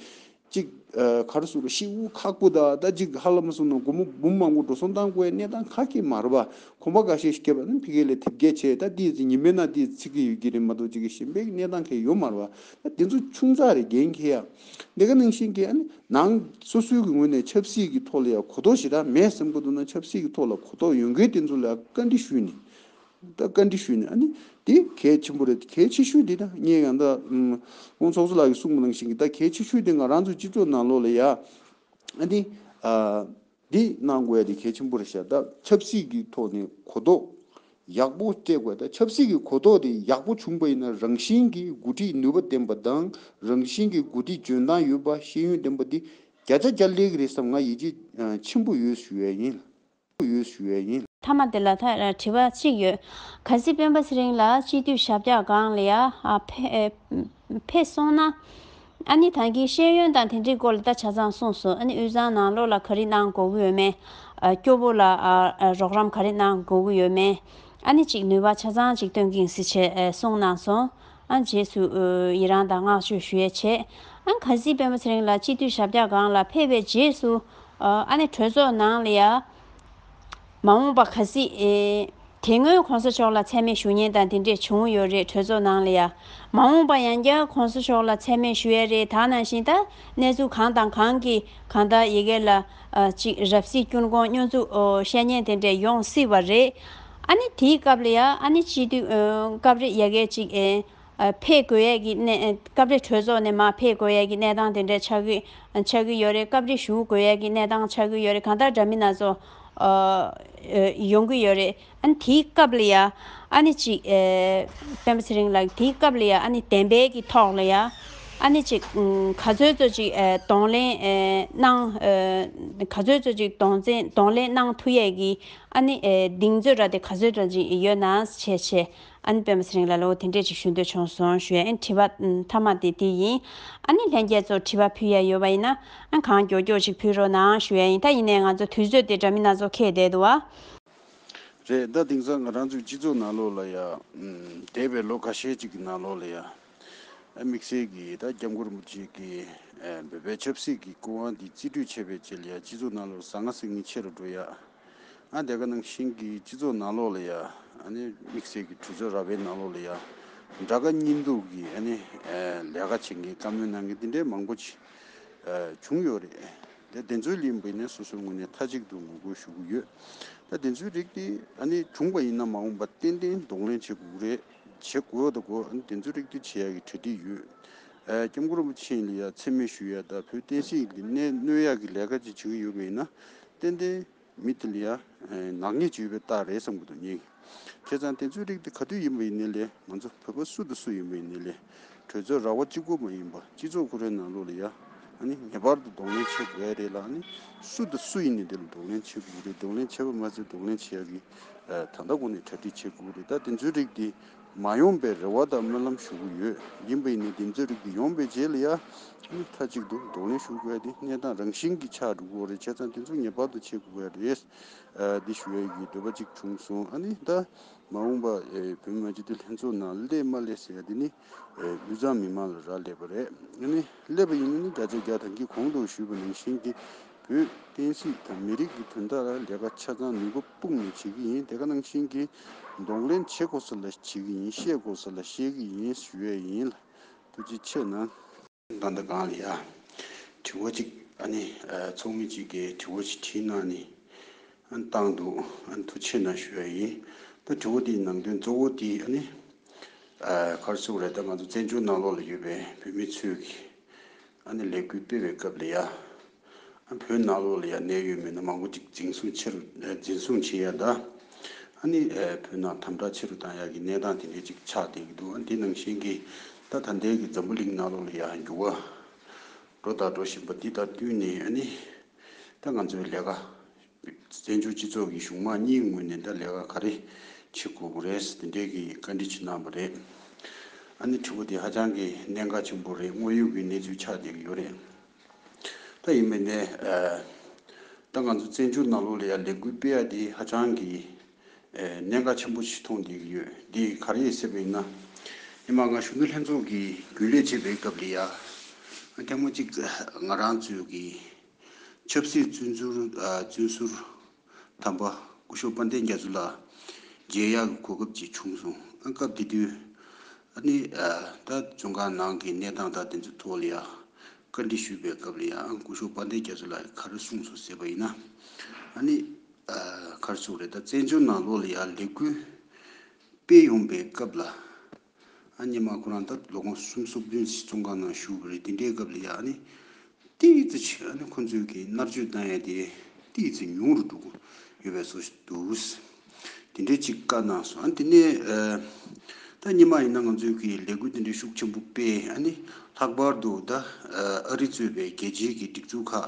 གཅིག་ཨ་ག་རེ་ཟེར་ཤི་བོ་ཁག་པོ་དང་ད་གཅིག་ཧ་ལམ་སོང་ན་སྒོར་མོ་འབུམ་མང་པོ་འགྲོ་སོང་བཏང་དགོས་ཡ་གནས་སྟངས་ཁག་གི་མ་རེད་པ། གོམ་པ་འགའ་ཤས་ཤིག་བརྒྱབ་པ་ན་ཕ་གི་ལ་དེབ་སྐྱེལ་བྱས་ད་དེ་ཚེ་ཉི་མའི་ནང་དེ་ཚིག་གི་ཡོད་ཀྱི་རེད་མ་གཏོགས་ཅིག་གི་གཞན་པའི་གནས་སྟངས་གང་ཡོད་མ་རེད་པ། ད་དེ་ཚོ་ཆུང་ཙག་རེད་འགན་འཁྱེར་ཡ། འདི་ག་ནང་བཞིན་གྱི་ཨ་ནི་ནང་སོ་སོའི་གི་ངོས་ནས་ཆབ་སྲིད་ཀྱི་ཐོག་ལ་ཡང་གོ་རྟོགས་ཞེ་དྲག་མེད་བསམ་གྱི་འདུག་ན་ཆབ་སྲིད་ཀྱི་ཐོག་ལ་གོ་རྟོགས་ཡོད་མཁན་དེ་ཚོ་ལ་བཀའ་འདྲི་ཞུས་ནས། ད་བཀའ་འདྲི་ཞུས་ནས་ཨ་ནི་དེ་གལ་ཆེན་པོ་རེད། གལ་ཆེ་ཤོས་དེ་ད་ངས་ཡང་ད་ཁོང་ཚོགས་གཙོ་ལགས་ཀྱིས་གསུངས་པ་ནང་བཞིན་གྱི་ད་གལ་ཆེ་ཤོས་དེ་ང་རང་ཚོའི་སྤྱི་ཚོགས་ནང་ལོགས་ལ་ཡ་ཨ་ནི་ཨ། འདི་གནང་དགོས་ཡ་དེ་གལ་ཆེན་པོ་རེད་ཤག་ད་ཆབ་སྲིད་ཀྱི་ཐོག་ནས་གོ་རྟོགས་ཡག་པོ་སྤྲད་དགོས། ད་ཆབ་སྲིད་ཀྱི་གོ་རྟོགས་དེ་ཡག་པོ་བྱུང་པ་ཡིན་ན་རང་བཞིན་གྱིས་འགོ་ཁྲིད་ནུས་པ་ལྡན་པ་དང་རང་བཞིན་གྱིས་འགོ་ཁྲིད་འཇོན་ཐང་ཡོད་པ་ཤེས་ཡོན་ལྡན་པ་འདི་བརྒྱ་ཆ་བརྒྱ་སླེབས་ཀྱི་རེད་བསམ་ང་ཡིད་ཆེས་ཆེན་པོ་ཡོད་ཞུ་ཡ་ཡིན། ཡོད་ཞུ་ཡ་ཡིན། མཐའ་མ་དེ་ལ་ད་དྲི་བ་གཅིག་ཡོད། གལ་སྲིད་སྤེན་པ་ཚེ་རིང་ལ་སྤྱི་འཐུས་ཞབས་བཀྱག་སྒང་ལ་ཡ་ཨ་ཕེ་ཨེ་ཕེབས་སོང་ན། ཨ་ནི་ད་གིན་ཤེས་ཡོན་དང་དེ་འདྲའི་སྐོར་ལ་ད་ཆ་ཚང་གསུངས་སོང་། ཨ་ནི་དབུས་གཙང་ནང་ལོགས་ལ་ག་རེ་གནང་དགོས་ཀྱི་ཡོད་མེད། ཨ་སྐྱོ་པོ་ལ་ཨ་ཨ་རོགས་རམ་ག་རེ་གནང་དགོས་ཀྱི་ཡོད་མེད། ཨ་ནི་གཅིག་ནུས་པ་ཆ་ཚང་གཅིག་བཏོན་གྱི་ཡིན་ཟེར་བྱས་ཨེ་གསུངས་གནང་སོང་། ཨ་རྗེས་སུ་ཨ་ཡི་རང་དང་བསྔགས་བརྗོད་ཞུ་ཡས་བྱས། ཨ་གལ་སྲིད་སྤེན་པ་ཚེ་རིང་ལགས་སྤྱི་འཐུས་ཞབས་བཀྱག་སྒང་ལ་ཕེབས་པའི་རྗེས་སུ། ཨ་ནི་གྲོས་ཚོགས་ནང་ལ་ཡ། མ་འོངས་པ་གལ་སྲིད་ཨེ། དེ་སྔོན་གོང་ས་མཆོག་ལ་མཚན་སྨད་ཞུ་མཁན་དང་དེ་འདྲས་བྱུང་ཡོད་རེད། གྲོས་ཚོགས་ནང་ལ་ཡ། མ་འོངས་པ་ཡང་བསྐྱར་གོང་ས་མཆོག་ལ་མཚན་སྨད་ཞུ་ཡ་རེད། ད་ནང་བཞིན་ད་གནས་ཚུལ་གང་དང་གང་གི་གང་ལྟར་ཡི་གེ་ལ་ཨ་ཅིག་རབ་སྲིད་སྐྱོན་གོང་སྙོན་འཛུགས་ཨོ་བཤད་མཁན་དེ་འདྲས་ཡོང་སྲིད་པ་རེད། ཨ་ནི་དེའི་སྐབས་ལ་ཡ་ཨ་ནི་སྤྱི་འཐུས་ཨ་སྐབས་རེ་ཡ་གི་ཅིག་ཨེ། ཨ་ཕེབས་དགོས་ཡས་ཀྱི་གནས། སྐབས་རེ་གྲོས་ཚོགས་ནས་མར་ཕེབས་དགོས་ཡས་ཀྱི་གནས་སྟངས་དེ་འདྲ་ཆགས་ཀྱི་ཆགས་ཀྱི་ཡོད་རེད། སྐབས་རེ་བཞུགས་དགོས་ཡས་ཀྱི་གནས་སྟངས་ཆགས་ཀྱི་ཡོད་རེད། གང་ལྟར་འདྲ་མིན་སྣ་ཚོགས་ཨ་ཡོང་གི་ཡོད་རེད། ཨ་ནི་དེའི་སྐབས་ལ་ཡ་ཨ་ནི་ཅིག་ཨེ་སྤེན་པ་ཚེ་རིང་ལགས་དེའི་སྐབས་ལ་ཡ་ཨ་ནི་བདེན་པའི་གི་ཐོག་ལ་ཡ་ཨ་ནི་ཅིག་ཨུམ་ག་ཚོད་ཚོད་ཅིག་ཨེ་གདོང་ལེན་ཨེ་གནང་ཨེ་ག་ཚོད་ཚོད་ཅིག་གདོང་ལེན་གདོང་ལེན་གནང་ཐུབ་ཡས་ཀྱི་ཨ་ནི་ཨེ་གདེང་ཚོད་ར་དེ་ག་ཚོད་ར་ཅིག་ཡོད་ན་བྱས་བྱས། ཨ་ནི་སྤེན་པ་ཚེ་རིང་ལགས་ལ་འོ་དེ་འདྲས་ཅིག་ཞུ་འདོད་བྱུང་སོང་ཞུ་ཡ། ཨ་ནི་དྲི་བ་ཨ་མཐའ་མ་དེ་དེ་ཡིན། ཨ་ནི་ལྷན་རྒྱས་ཚོ་དྲི་བ་ཕུལ་ཡ་ཡོད་པ་ཡིན་ན་ཨ་གང་མགྱོགས་མགྱོགས་ཅིག་ཕུལ་རོགས་གནང་ཞུ་ཡ་ཡིན། ད་ཡིན་ནའི་ང་ཚོ་དུས་ཚོད་དེ་འདྲ་མིན་སྣ་ཚོགས་འཁེལ་བསྡད་འདུག་བ། རེད། ད་དེང་སང་ང་རང་ཚོའི་སྤྱི་ཚོགས་ནང་ལོགས་ལ་ཡ་ཨམ་འདས་པའི་ལོ་ཁ་ཤས་ཅིག་གི་ནང་ལོགས་ལ་ཡ་ཨ་དམིགས་བསལ་གྱི་ད་སྐྱབས་མགོན་རིན་པོ་ཆེ་གི་ཨ་བོད་པའི་ཆབ་སྲིད་ཀྱི་སྐུ་དབང་འདི་རྩིས་སྤྲོད་བྱས་པའི་རྗེས་ལ་ཡ་སྤྱི་ཚོགས་ནང་ལོགས་ཟང་ངེ་ཟིང་ངེ་ཆེ་རུ་འགྲོ་ཡ། ཨ་དེ་ག་ནང་བཞིན་གྱི་སྤྱི་ཚོགས་ནང་ལོགས་ལ་ཡ་ཨ་ནི་དམིགས་བསལ་གྱི་གྲོས་ཚོགས་ར་བའི་ནང་ལོགས་ལ་ཡ་དགྲ་དགའ་གཉེན་སྡུག་གི་ཨ་ནི་ཨེ་ལས་ཀ་བྱེད་མཁན་བཀའ་མོལ་གནང་མཁན་དེ་འདྲའི་མང་པོ་ཅིག་ཨེ་བྱུང་ཡོད་རེད། དེ་དེ་ཚོའི་ལན་པ་ཡིན་ན་སོ་སོའི་ངོས་ནས་མཐའ་གཅིག་ཏུ་ངོ་རྒོལ་ཞུ་གི་ཡོད། ད་དེ་ཚོའི་རིགས་དེ་ཨ་ནི་བྱུང་བ་ཡིན་ན་མ་འོངས་པ་ཏན་ཏན་གདོང་ལེན་བྱེད་དགོས་ཀྱི་རེད། བྱེད་དགོས་ད་དགོས། ཨ་ནི་དེ་ཚོའི་རིགས་དེ་བྱེད་ཡག་གི་གྲ་སྒྲིག་ཡོད། ཨེ་སྐྱབས་མགོན་རིན་པོ་ཆེ་ལ་ཡ་མཚན་སྨད་ཞུ་ཡ་ད་བོད་བསྟན་སྲིད་ཀྱི་གནས་གནོད་ཡག་གི་ལས་ཀ་ཅིག་བྱེད་ཀྱི་ཡོད་པ་ཡིན་ན་ཏན་ཏན་མི་དེ་ལ་ཡ་ནག་ཉེས་བྱས་པའི་རྟགས་རེད་བསམ་གྱི་འདུག་ངས། བྱས་ཙང་དེ་ཚོའི་རིགས་དེ་ག་དུས་ཡིན་པ་ཡིན་ནའི་ལས་ང་ཚོ་བོད་པ་སུ་དང་སུ་ཡིན་པ་ཡིན་ནའི་ལས་གྲོས་ཚོགས་ར་བ་གཅིག་པོ་མ་ཡིན་པ་སྤྱི་ཚོགས་ཁོ་རའི་ནང་ལོགས་ལ་ཡ་ཨ་ནི་ངེས་པར་དུ་གདོང་ལེན་བྱེད་དགོས་ཡ་རེད་ལ། ཨ་ནི་སུ་དང་སུ་ཡིན་ནའི་དེ་ལ་གདོང་ལེན་བྱེད་དགོས་ཀྱི་རེད། གདོང་ལེན་བྱས་པ་མ་ཟད་གདོང་ལེན་བྱེད་ཡ་གི་ད་ལྟ་གོང་ནས་གྲ་སྒྲིག་བྱེད་དགོས་ཀྱི་རེད། ད་དེ་ཚོའི་རིགས་དེ་མ་ཡོང་པའི་རེ་བ་དང་སྨོན་ལམ་ཞུ་གི་ཡོད། ཡིན་པ་ཡིན་ནའི་དེ་ཚོའི་རིགས་དེ་ཡོང་པའི་རྗེས་ལ་ཡ་ཨ་ནི་མཐའ་གཅིག་ཏུ་གདོང་ལེན་ཞུ་དགོས་ཡ་དེ་གནས་སྟངས་རང་བཞིན་གྱིས་ཆགས་འགྲོ་གི་ཡོད་རེད། བྱས་ཙང་དེ་ཚོ་ངེས་པར་དུ་བྱེད་དགོས་ཡ་རེད། ཨ་འདི་ཞུ་ཡ་གི་འདོད་པ་ཅིག་བྱུང་སོང་། ཨ་ནི་ད་མ་འོངས་པ་ཨེ་བོད་མི་མང་སྤྱི་འཐུས་ལྷན་ཚོགས་ནང་སླེབས་མ་སླེབས་ཟེར་ཡ་འདི་ནི་ཨེ་དབུས་གཙང་མི་མང་ལ་རག་ལས་པ་རེད། ཨ་ནི་སླེབས་པ་ཡིན་ན་ནི་བརྒྱ་ཆ་བརྒྱ་ད་གིན་གོང་དུ་ཞུས་པ་ནང་བཞིན་གྱི་བོད་བསྟན་སྲིད་དང་མི་རིགས་ཀྱི་དོན་དག་ལ་ལས་ཀ་ཆ་ཚང་ནུས་པ་སྤུངས་ནས་བྱེད་ཀྱི་ཡིན། དེ་ག་ནང་བཞིན་གྱི་གདོང་ལེན་བྱེད་དགོས་ས་ལ་བྱེད་ཀྱི་ཡིན། བཤད་དགོས་ས་ལ་བཤད་ཀྱི་ཡིན་ཞུ་ཡས་ཡིན་ལ། ཐུགས་རྗེ་ཆེ་གནང་། ད་ལྟ་སྒང་ལ་ཡ་དྲི་བ་ཅིག་ཨ་ནི་ཨ་ཚོགས་མི་ཅིག་གིས་དྲི་བ་ཅིག་དྲིས་གནང་ནས་ཨ་ནི་བཏང་འདུག་ཨ་ནི་ཐུགས་རྗེ་ཆེ་གནང་ཞུ་ཡ་ཡིན། ད་དྲི་བ་དེའི་ནང་དོན་གཙོ་བོ་དེ་ཨ་ནི་ཨ་ག་རེ་ཟེར་དགོས་རེད། ད་ང་ཚོ་བཙན་བྱོལ་ནང་ལོགས་ལ་ཡོད་པའི་བོད་མི་ཚོས་ཀྱི་ཨ་ནི་ལས་འགུལ་སྤེལ་བའི་སྐབས་ལ་ཡ་ཨ་བོད་ནང་ལོགས་ལ་ཡ་གནད་ཡོད་མི་སྣ་མང་པོ་ཅིག་འཛིན་བཟུང་ཆེ་རུ་ཨ་འཛིན་བཟུང་བྱེད་ཡ་ད་ཨ་ནི་ཨ་བོད་ནང་དམ་དྲག་ཆེ་རུ་བཏང་ཡ་གི་གནས་སྟངས་དེ་འདྲས་ཅིག་ཆགས་བསྡད་ཀྱི་འདུག་ཨ་ནི་དེ་ནང་བཞིན་གྱི་ད་ད་ལྟའི་གི་འཛམ་བུ་གླིང་ནང་ལོགས་ལ་ཡ་འགྱུར་བ་འགྲོ་དང་འགྲོ་བཞིན་པ་འདི་དང་བསྟུན་ནས་ཨ་ནི་ད་ང་ཚོའི་ལས་ཀ་བཙན་བྱོལ་སྤྱི་ཚོགས་ཀྱི་གཞུང་མང་གཉིས་ངོས་ནས་ད་ལས་ཀ་ག་རེ་བྱེད་དགོས་ཀྱི་རེད་དེ་འདྲའི་གི་བཀའ་འདྲི་ཅིག་གནང་བ་རེད། ཨ་ནི་དྲི་བ་དེ་ཧ་ཅང་གི་གནད་འགག་ཆེན་པོ་རེད། དངོས་ཡོད་ཀྱི་གནས་ཚུལ་ཆགས་བསྡད་ཀྱི་ཡོད་རེད། ད་ཡིན་མིན་ནས་ཨ་ད་ང་ཚོ་བཙན་བྱོལ་ནང་ལོགས་ལ་ཡ་ལས་འགུལ་སྤེལ་ཡ་དེ་ཧ་ཅང་གི་ཨ་གནད་འགག་ཆེན་པོ་ཞིག་མཐོང་བསྡད་ཀྱི་ཡོད། འདི་ག་རེ་ཡིན་ཟེར་བ་ཡིན་ན་ཉི་མ་ང་གཞོན་ནུ་ལྷན་ཚོགས་ཀྱི་རྒྱུན་ལས་བྱེད་པའི་སྐབས་ལ་ཡ་ཨ་ཐེངས་མ་གཅིག་ང་རང་ཚོའི་གི་ཆབ་སྲིད་བཙོན་ཟུར་ཨ་བཙོན་ཟུར་དམ་པ་སྐུ་ཞབས་དཔལ་ལྡན་རྒྱ་མཚོ་ལགས་མཇལ་ཡག་གི་གོ་སྐབས་ཅིག་བྱུང་སོང་། ཨ་སྐབས་དེ་དུས་ཨ་ནི་ཨ་ད་བཙོན་ཁང་ནང་གི་གནས་སྟངས་དང་དེ་ཚོའི་ཐོག་ལ་ཡ་བཀའ་འདྲི་ཞུས་པའི་སྐབས་ལ་ཡ་ཨ་སྐུ་ཞབས་དཔལ་ལྡན་རྒྱ་མཚོ་ལགས་ཀྱིས་ག་རེ་གསུངས་སོང་ཟེར་བ་ཡིན་ན་ཨ་ནི་ཨ་ག་རེ་ཟེར་དགོས་རེད། ད་བཙན་བྱོལ་ནང་ལོགས་ལ་ཡ་ལས་འགུལ་སྤེལ་ཡོང་པའི་སྐབས་ལ། ཨ་ཉི་མ་ཁོ་རང་ད་ལོ་ངོ་སུམ་ཅུ་སོ་བདུན་ཙམ་བཙོན་ཁང་ནང་བཞུགས་པ་རེད། དེ་འདྲའི་སྐབས་ལ་ཡ་ཨ་ནི་ཏོག་ཙམ་ཅིག་ཨ་ནི་ཁོ་ཚོས་ཀྱི་མནར་གཅོད་བཏང་ཡ་དེ་ཏོག་ཙམ་ཉུང་རུ་འགྲོ་གི་ཡོད་པའི་བཟོ་ཞིག་འདུག་དེ་འདྲའི་ཅིག་བཀའ་གནང་སོང་། ཨ་ནི་དེ་ནས་ཨ་ད་སྔོན་མ་ཡིན་ན་ང་ཚོས་ཀྱི་ལས་འགུལ་དེ་འདྲའི་ཤུགས་ཆེན་པོ་སྤེལ། ཨ་ནི་ལྷག་པར་དུ་ད་ཨ་རི་གཙོས་པའི་རྒྱལ་སྤྱིའི་གི་སྒྲིག་འཛུགས་ཁག་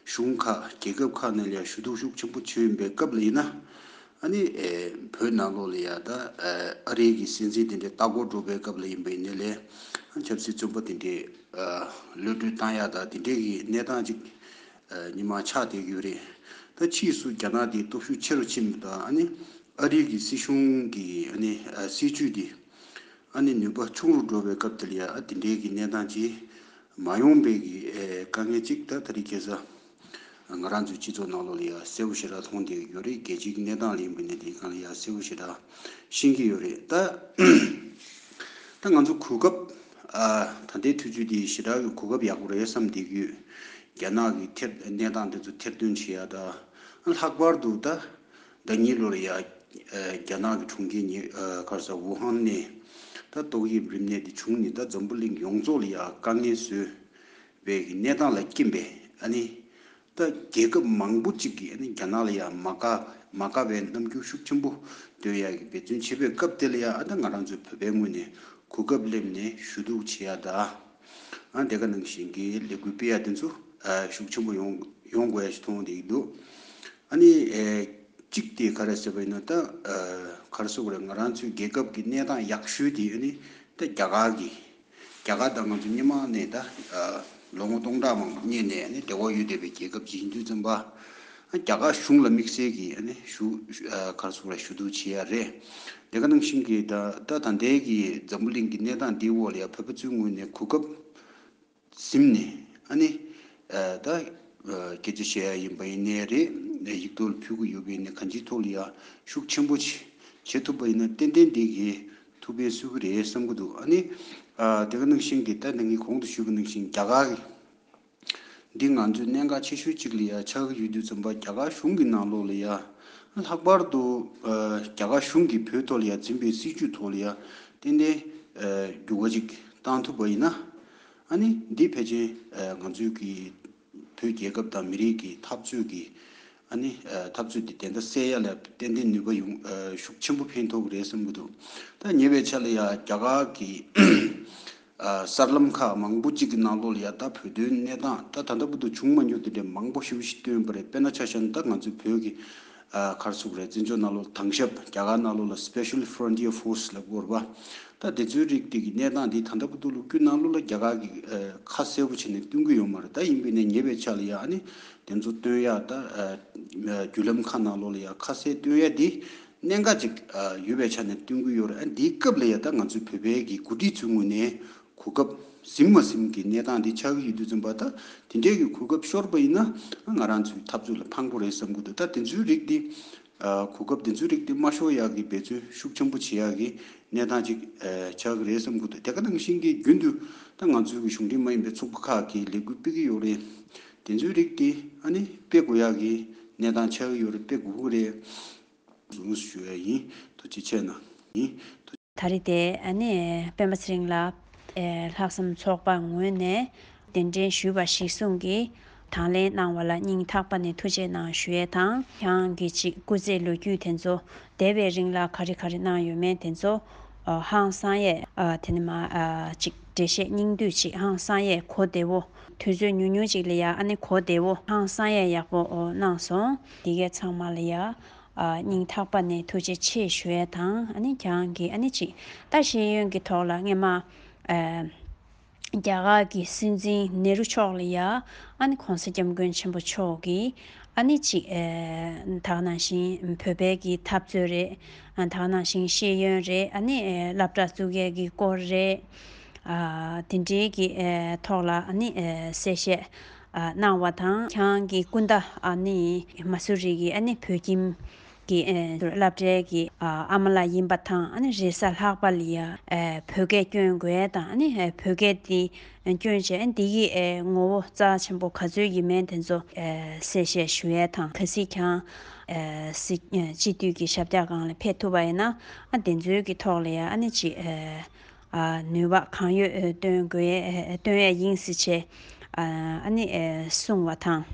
གཞུང་ཁག་རྒྱལ་ཁབ་ཁག་ནས་ལ་ཡ་ཞུ་གཏུག་ཤུགས་ཆེན་པོ་བྱས་ཡོད་པའི་སྐབས་ལ་ཡིན་ན། ཨ་ནི་ཨེ་བོད་ནང་ལོགས་ལ་ཡ་ད་ཨེ་ཨ་རིའི་གི་སྲིད་འཛིན་དེ་འདྲས་ལྟ་སྐོར་འགྲོ་བའི་སྐབས་ལ་ཡིན་པ་ཡིན་ནའི་ལས་ཨ་ཆབ་སྲིད་བཙོན་པ་དེ་འདྲས་ཨ་གློད་གྲོལ་བཏང་ཡ་ད་དེ་འདྲས་ཀྱི་གནས་སྟངས་ཅིག་ཨ་ཉི་མ་ཆགས་བསྡད་ཀྱི་ཡོད་རེད། ད་ཕྱིས་སུ་རྒྱ་ནག་དེ་སྟོབས་ཤུགས་ཆེ་རུ་ཕྱིན་པ་དང་ཨ་ནི་ཨ་རིའི་གི་སྲིད་གཞུང་གི་ཨ་ནི་ཨ་སྲིད་ཇུས་དེ་ཨ་ནི་ནུས་པ་ཆུང་རུ་འགྲོ་བའི་སྐབས་དེ་ལ་ཡ་ཨ་དེ་འདྲས་ཀྱི་གནས་སྟངས་ཅིག་ མ་ཡོང་པའི་གི་ཨེ་དཀའ་ངལ་གཅིག་ད་ད་རེས་ཁ་སང་ང་རང་ཚོའི་སྤྱི་ཚོགས་ནང་ལོགས་ལ་ཡ་གསལ་པོ་ཞེ་དྲག་མཐོང་བསྡད་ཀྱི་ཡོད་རེད། རྒྱལ་སྤྱིའི་གནས་སྟངས་ལ་ཡིན་པ་ནས་དེའི་སྒང་ལ་ཡ་གསལ་པོ་ཞེ་དྲག་ཤེས་ཀྱི་ཡོད་རེད། ད་ད་ང་ཚོ་གོ་སྐབས་ཨ་ད་ལྟའི་དུས་ཚོད་འདི་ཞེ་དྲག་གི་གོ་སྐབས་ཡག་པོ་རེད་བསམ་བསྡད་ཀྱི་ཡོད། རྒྱ་ནག་གི་ཐེར་གནས་སྟངས་དེ་ཚོ་ཐེར་འདོན་བྱེད་ཡ་ད་ལྷག་པར་དུ་ད་ཟླ་གཉིས་ལོར་ཡ་རྒྱ་ནག་གི་གྲོང་ཁྱེར་ཉེ་ག་རེ་ཟེར་ཝུ་ཧན་ནས་ད་ཏོག་དབྱིབས་རིམས་ནད་འདི་བྱུང་ནས་ད་འཛམ་བུ་གླིང་ཡོངས་རྫོགས་ལ་ཡ་དཀའ་ངལ་བཟོས་པའི་གི་གནས་སྟངས་ལ་རྐྱེན་པས་ཨ་ནི་ད་རྒྱལ་ཁབ་མང་པོ་གཅིག་གིས་ཨ་ནི་རྒྱ་ནག་ལ་ཡ་མ་དགའ་མ་དགའ་བའི་རྣམ་འགྱུར་ཤུགས་ཆེན་པོ་སྟོན་ཡ་གི་འབད་བརྩོན་བྱེད་པའི་སྐབས་དེ་ལ་ཡ་ཨ་ད་ང་རང་ཚོའི་བོད་པའི་ངོས་ནས་གོ་སྐབས་སླེབས་ནས་ཞུ་གཏུག་བྱེད་ཡ་ད་ཨ་དེ་ག་ནང་བཞིན་གྱི་ལས་འགུལ་སྤེལ་ཡ་དེ་ཚོ་ཨ་ཤུགས་ཆེན་པོ་ཡོང་ཡོང་དགོས་ཡ་ཞིག་མཐོང་བསྡད་ཀྱི་འདུག་ཨ་ནི་ཨེ་གཅིག་དེ་ག་རེ་ཟེར་བ་ཡིན་ན་ད་ཨ་ག་རེ་ཟེར་དགོས་རེད། ང་རང་ཚོའི་རྒྱལ་ཁབ་ཀྱི་གནས་སྟངས་ཡག་ཤོས་དེ་ཨ་ནི་ད་རྒྱ་གར་གྱི་རྒྱ་གར་དང་ང་ཚོ་སྔོན་མ་ནས་ད་ཨ་ལོ་ངོ་སྟོང་ཕྲག་མང་པོ་སྔོན་ནས་ཨ་ནི་འབྲེལ་བ་ཡོད་བསྡད་པའི་རྒྱལ་ཁབ་ཅིག་ཡིན་དུས་ཙམ་པ་ཨ་རྒྱ་གར་གཞུང་ལ་དམིགས་བསལ་གྱི་ཨ་ནི་ཞུ་ཨ་ག་རེ་ཟེར་དགོས་རེད། ཞུ་གཏུག་བྱེད་ཡ་རེད། དེ་ག་ནང་བཞིན་གྱི་ད་ད་ད་ལྟའི་གི་འཛམ་བུ་གླིང་གི་གནས་སྟངས་འདིའི་འོག་ལ་ཡ་བོད་པ་ཚོའི་ངོས་ནས་གོ་སྐབས་ཟིན་ནས་ཨ་ནི་ཨ་ད་ཨ་སྐད་ཆ་བཤད་ཡ་ཡིན་པ་ཡིན་ནའི་རེད། ཡིག་ཐོག་ལ་ཕུལ་གྱི་ཡོད་པ་ཡིན་ནའི་གང་ཅིའི་ཐོག་ལ་ཡ་ཤུགས་ཆེན་པོ་བྱེད་བྱེད་ཐུབ་པ་ཡིན་ན་ཏན་ཏན་འདི་གི་ཐུགས་ཕན་གསོས་ཀྱི་རེད་བསམ་གྱི་འདུག་ཨ་ནི་ཨ་དེ་ག་ནང་བཞིན་གྱི་ད་ནི་ངས་གོང་དུ་ཞུས་པ་ནང་བཞིན་རྒྱ་གར་གྱི་འདི་ང་ཚོའི་གནད་འགག་ཆེ་ཤོས་གཅིག་ལ་ཡ་ཆགས་ཀྱི་ཡོད་དུས་ཙམ་པ་རྒྱ་གར་གཞུང་གི་ནང་ལོགས་ལ་ཡ་ལྷག་པར་དུ་ཨ་རྒྱ་གར་གཞུང་གིས་བོད་ཐོག་ལ་ཡ་འཛིན་པའི་སྲིད་བྱུས་ཐོག་ལ་ཡ་ཏན་ཏན་ཨ་འགྱུར་བ་ཅིག་བཏང་ཐུབ་པ་ཡིན་ན། ཨ་ནི་འདི་ཕལ་ཆེར་ཨ་ང་ཚོའི་གི་བོད་རྒྱལ་ཁབ་དང་མི་རིགས་ཀྱི་འཐབ་རྩོད་ཀྱི་ཨ་ནི་ཨ་འཐབ་རྩོད་འདི་དེ་འདྲ་སེལ་ཡ་ལ་ཏན་ཏན་ནུས་པ་ཡོང་ཨ་ཤུགས་ཆེན་པོ་ཕན་ཐོགས་ཀྱི་རེད་བསམ་གྱི་འདུག་ད་ཉེ་བའི་ཆར་ལ་ཡ་རྒྱ་གར་གྱི་ཨ་གསར་ལམ་ཁག་མང་པོ་གཅིག་གི་ནང་ལོགས་ལ་ཡ་ད་བོད་དོན་གནས་སྟངས་ད་ད་ལྟ་བར་དུ་བྱུང་མ་མྱོང་དེ་འདྲའི་མང་པོ་ཞེ་པོ་ཞིག་བཏོན་པ་རེད། དཔེར་ན་ཆ་བཞག་ན་ད་ང་ཚོའི་བོད་ཀྱི་ཨ་ག་རེ་ཟེར་དགོས་རེད། བཙན་བྱོལ་ནང་ལོགས་ལ་དེང་སྐབས་རྒྱ་གར་ནང་ལོགས་ལ་Special Frontier Force ལབ་དགོས་རེད་པ། ད་དེ་ཚོའི་རིགས་དེ་གི་གནས་སྟངས་འདི་ད་ལྟ་བར་དུ་ལོ་རྒྱུས་ནང་ལོགས་ལ་རྒྱ་གར་གྱིས་ཨ་ཁ་གསལ་པོ་བྱས་ནས་སྟོན་གྱི་ཡོད་མ་རེད། ད་ཡིན་པས་ན་ཉེ་བའི་ཆར་ལ་ཡ་ཨ་ནི་དེ་ཚོ་སྟོན་ཡ་ད་ཨ་བརྒྱུད་ལམ་ཁག་ནང་ལོགས་ལ་ཡ་ཁ་གསལ་སྟོན་ཡ་འདི་གནད་འགག་ཅིག་ཨ་ཡོད་པའི་ཆ་ནས་སྟོན་གྱི་ཡོད་རེད། ཨ་འདིའི་སྐབས་ལ་ཡ་ད་ང་ཚོའི་བོད་པའི་གི་འགོ་ཁྲིད་ཚོའི་ངོས་ནས་གོ་སྐབས་ཟིན་མ་ཟིན་གྱི་གནས་སྟངས་འདི་ཆགས་ཀྱི་ཡོད་དུས་ཙམ་པ་ད་དེ་འདྲའི་གི་གོ་སྐབས་ཤོར་བ་ཡིན་ན་ང་རང་ཚོའི་འཐབ་རྩོད་ལ་ཕངས་པོ་རེད་བསམ་གྱི་འདུག་ད་དེ་ཚོའི་རིགས་འདི་ཨ་གོ་སྐབས་དེ་ཚོའི་རིགས་དེ་མ་ཤོར་ཡག་གི་འབད་བརྩོན་ཤུགས་ཆེན་པོ་བྱེད་ཡག་གི་གནས་སྟངས་ཅིག་ཨ་ཆགས་ཀྱི་རེད་བསམ་གྱི་འདུག་དེ་ག་ནང་བཞིན་གྱི་རྒྱུན་དུ་ད་ང་ཚོའི་གི་གཞུང་འབྲེལ་མ་ཡིན་པའི་ཚོགས་པ་ཁག་གིས་ལས་འགུལ་སྤེལ་གྱི་ཡོད་རེད། དེ་ཚོའི་རིགས་དེ་ཨ་ནི་སྤེལ་དགོས་ཡག་གི་གནས་སྟངས་ཆགས་ཀྱི་ཡོད་རེད། སྤེལ་དགོས་ཀྱི་རེད། ཞུ་ཡ་ཡིན། ཐུགས་རྗེ་ཆེ་གནང་ཡིན། ད་རེས་དེ་ཨ་ནི་སྤེན་པ་ཚེ་རིང་ལགས་ཨེ་ལྷག་བསམ་ཚོགས་པ་ངོས་ནས་གདན་འདྲེན་ཞུས་པ་གཞིར་བཟུང་གིས་དང་ལེན་གནང་བ་ལ་སྙིང་ཐག་པ་ནས་ཐུགས་རྗེ་གནང་ཞུ་ཡས་དང་། ཁྱེད་རང་གི་ཅིག་སྐུ་ཚེའི་ལོ་རྒྱུས་དེ་ཚོ་འདས་པའི་རིང་ལ་ག་རེ་ག་རེ་གནང་ཡོད་མེད་དེ་ཚོ་ཨ་ཧང་སང་ཡས་ཨ་དེ་ནི་མ་ཨ་ཅིག་འགྲེལ་བཤད་སྙིང་བསྡུས་ཅིག་ཧང་སང་ཡས་གོ་བདེ་བོ། དུས་ཚོད་ཉུང་ཉུང་ཅིག་ལ་ཡ་ཨ་ནི་གོ་བདེ་བོ་ཧང་སང་ཡས་ཡག་པོ་ཨོ་གནང་སོང་། འདི་གའི་ཚང་མ་ལ་ཡ་ཨ་སྙིང་ཐག་པ་ནས་ཐུགས་རྗེ་ཆེ་ཞུ་ཡས་དང་། ཨ་ནི་ཁྱེད་རང་གིས་ཨ་ནི་ཅིག་ད་ཤེས་ཡོན་གྱི་ཐོག་ལ་སྔས་མ་ཨ་རྒྱ་གར་གྱི་སྲིད་འཛིན་ནེ་རུ་མཆོག་ལ་ཡ་ཨ་ནི་༸གོང་ས་༸སྐྱབས་མགོན་ཆེན་པོ་མཆོག་གིས་ཨ་ནི་ཅིག་ཨ་ད་ག་ནང་བཞིན་བོད་པའི་གི་འཐབ་རྩོད་རེད། ཨ་ད་ག་ནང་བཞིན་ཤེས་ཡོན་རེད། ཨ་ནི་ཨ་སློབ་གྲྭ་བཙུགས་ཡས་ཀྱི་སྐོར་རེད། ཨ་དེ་འདྲའི་གི་ཨ་ཐོག་ལ་ཨ་ནི་ཨ་གསལ་བཤད་ཨ་གནང་བ་དང་། ཁྱེད་རང་གི་སྐུ་ཟླ་ཨ་ནི་མ་སུ་རི་གི་ཨ་ནི་བོད་ཁྱིམ་གི་ཨ་སློབ་གྲྭའི་གི་ཨ་ཨ་མ་ལགས་ཡིན་པ་དང་། ཨ་ནི་རེས་གཟའ་ལྷག་པ་ལ་ཡ་ཨ་བོད་སྐད་སྐྱོན་དགོས་ཡས་དང་། ཨ་ནི་ཨ་བོད་སྐད་དེ་སྐྱོན་བྱས། ཨ་འདི་གི་ཨ་ངོ་བོ་རྩ་ཆེན་པོ་ག་ཚོད་ཡིན་མིན་དེ་ཚོ་ཨ་གསལ་བཤད་ཞུ་ཡས་དང་། གལ་སྲིད་ཁྱེད་རང་ཨ་སྲིད་ཨ་སྤྱི་འཐུས་ཀྱི་ཞབས་བཀྱག་སྒང་ལ་ཕེབས་ཐུབ་པ་ཡིན་ན། ཨ་དེ་ཚོའི་གི་ཐོག་ལ་ཡ་ཨ་ནི་ཅིག་ཨ་ཨ་ནུས་པ་གང་ཡོད་ཨ་སྟོན་དགོས་ཨ་སྟོན་ཡས་ཡིན་ཟེར་བྱས་ཨ་ཨ་ནི་ཨ་གསུངས་བ་དང་།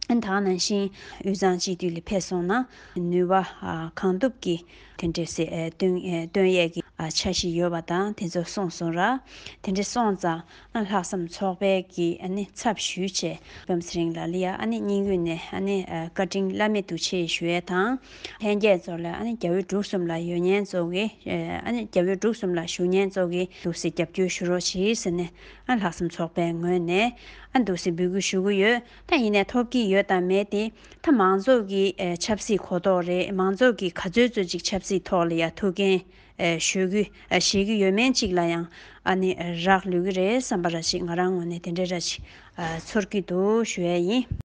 ཨ་ནི་ད་ག་ནང་བཞིན་དབུས་གཙང་སྤྱི་འཐུས་ལ་ཕེབས་སོང་ན་ནུས་པ་ཨ་གང་ཐུབ་ཀྱིས་དེ་འདྲས་སེ་ཨ་སྟོན་ཨ་སྟོན་ཡས་ཀྱི་ཨ་འཆར་གཞི་ཡོད་པ་དང་དེ་ཚོ་གསུངས་སོང་ར། དེ་འདྲས་སོང་ཙང་ཨ་ལྷག་བསམ་ཚོགས་པའི་གི་ཨ་ནི་ཚབ་ཞུས་བྱས་སྤེན་པ་ཚེ་རིང་ལགས་ལ་ཡ་ཨ་ནི་སྙིང་དབུས་ནས་ཨ་ནི་ཨ་བཀའ་དྲིན་བླ་མེད་དུ་ཆེ་ཞུ་ཡས་དང་། ལྷན་རྒྱས་ཚོ་ལ་ཨ་ནི་རྒྱ་བོད་འབྲུག་གསུམ་ལ་ཡོད་མཁན་ཚོ་གི་ཨ་ནི་རྒྱ་བོད་འབྲུག་གསུམ་ལ་བཞུགས་མཁན་ཚོ་གི་འདུག་སེ་རྒྱབ་སྐྱོར་ཞུ་རོགས་གྱིས་ཟེར་ནས་ཨ་ལྷག་བསམ་ཚོགས་པའི་ངོས་ནས་ཨ་འདུག་སེ་འབོད་སྐུལ་ཞུ་གི་ཡོད། ད་ཡིན་ནའི་ཐོབ་ཀྱི་ཡོད་དང་མེད་དེ་ད་མང་ཚོགས་ཀྱི་ཨེ་ཆབ་སྲིད་གོ་རྟོགས་རེད། མང་ཚོགས་ཀྱི་ག་ཚོད་ཚོད་ཅིག་ཆབ་སྲིད་ཐོག་ལ་ཡ་ཐུགས་འགན་ ཨ་ཞུ་གི་ཨ་བཞེས་ཀྱི་ཡོད་མེད་ཅིག་ལ་ཡང་ཨ་ནི་རག་ལུས་ཀྱི་རེད་བསམ་པ་ར་ཅིག་ང་རང་ངོས་ནས་དེ་འདྲའི་ར་ཅིག་ཨ་ཚོར་གྱི་འདུག་ཞུ་ཡ་ཡིན།